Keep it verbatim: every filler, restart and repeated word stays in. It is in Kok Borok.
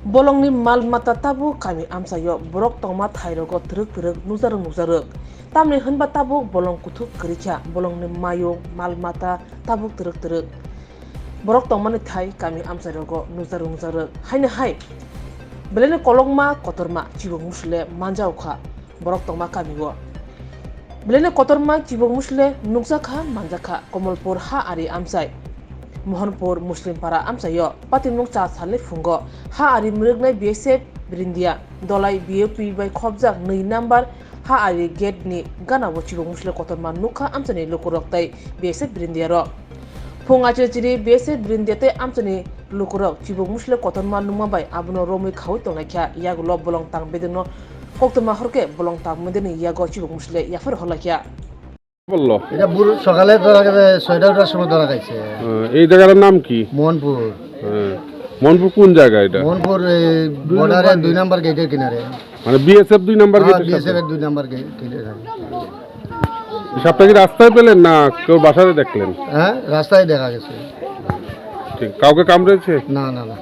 Bolongni mal mata tabuk kami amchaio borok tongma thairogo twrwk twrwk nukjarwk nukjarwk. Tamni hwnba tabuk bolong kuthuk kwrwikha, bolongni mayung mal mata tabuk twrwk twrwk. Borok tongmani thai kami amchairogo nukjarwk nukjarwk. Haino hai belaino kolokma kotorma chibuk musle manjaokha borok tongma kamio. Belaino kotorma chibuk musle nukjakha manjakha Komolpur ha ari amchai. Mohanpur Muslimpara amchaio patimung cha salni phungo ha ari mwrwknai B S F Brindia Dolai B O P bai khopjak nwi number ha ari gate ni ganao chibuk musle kotorma nukha amchaini lukurok tei B S F Brindia rok. Phung achirchiri B S F Brindia tei amchaini lukurok chibuk musle kotorma nukma bai abono romwi khaui tongnaikha, yagulo bolong tang bedekno koktwma horkhe bolong tang bedekni yago chibuk musle yaphar horlaikha. বললো? এটা ভোর সকালে ধরা গেছে, ছয়টা ওটার সময় ধরা খাইছে। হ্যাঁ, এই জায়গাটার নাম কি? মোহনপুর। হ্যাঁ। মোহনপুর কোন জায়গা এটা? মোহনপুর এই বর্ডারে দুই নম্বর গেটের কিনারে। মানে বিএসএফ দুই নম্বর হ্যাঁ, গেটের সাথে? বিএসএফ এর দুই নম্বর গেট, গেটের সাথে। সাপটা কি রাস্তায় পেলেন না কেউ বাসায় দেখলেন? হ্যাঁ, রাস্তায় দেখা গেছে। ঠিক, কাউকে কামড়েছে? না, না, না।